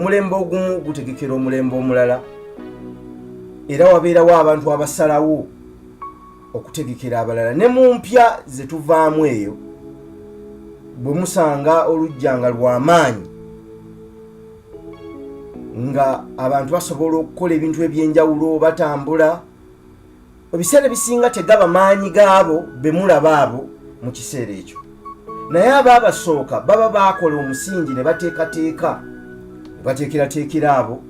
Omulembe ogumu gutegekera omulembe omulala, era wabeerawo abantu abasalawo okutegekera abalala. Ne mu mpya ze tuvaamu eyo, bwe musanga oluggya nga lw'amaanyi, nga abantu basobola okukola ebintu eby'enjawulo, batambula, ebiseera ebisinga tegaba maanyi gaabo be mulaba abo mu kiseera ekyo, naye abaabasooka baba baakola omusingi ne bateekateeka ne bateekerateekera abo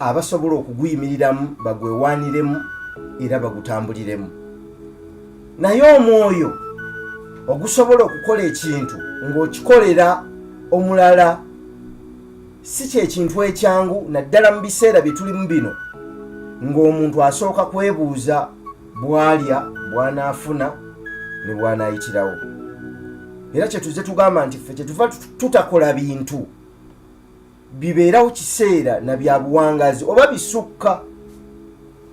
abasobola okuguyimiriramu, bagwewaaniremu era bagutambuliremu. Naye omwoyo ogusobola okukola ekintu ng'okikolera omulala si kyekintu ekyangu, naddala mu biseera bye tulimu bino, ng'omuntu asooka kwebuuza bw'alya, bw'anaafuna ne bw'anaayitirawo. Era kyetuze tugamba nti ffe kyetuva tutakola bintu bibeerawo kiseera na bya buwangazi oba bisukka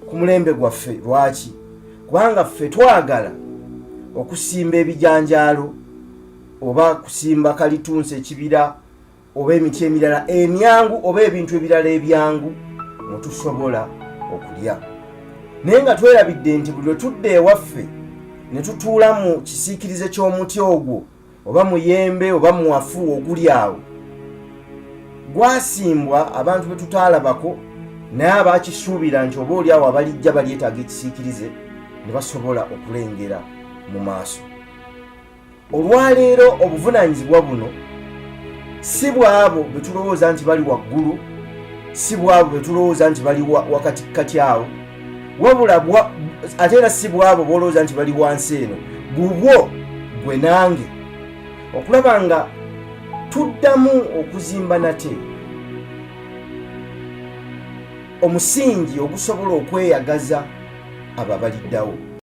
ku mulembe gwaffe. Lwaki? Kubanga ffe twagala okusimba ebijanjaalo oba kusimba kalitunsi, ekibira oba emiti emirala emyangu oba ebintu ebirala ebyangu mwe tusobola okulya, naye nga twerabidde nti buli lwe tudda ewaffe ne tutuula mu kisiikirize ky'omuti ogwo, oba muyembe oba muwafu oguli awo, gwasimbwa abantu be tutaalabako, naye abakisuubira nti oba oli awo abalijja balyetaaga ekisiikirize ne basobola okulengera mu maaso. Olwaleero obuvunaanyizibwa buno si bwabo be tulowooza nti bali waggulu, si bwabo be tulowooza nti bali wakatikati awo, wabula ate era si bwabo bolowooza nti bali wansi eno. Bubwo gwe nange okulaba nga tuddamu okuzimba nate omusingi ogusobola okweyagaza abo abaliddawo.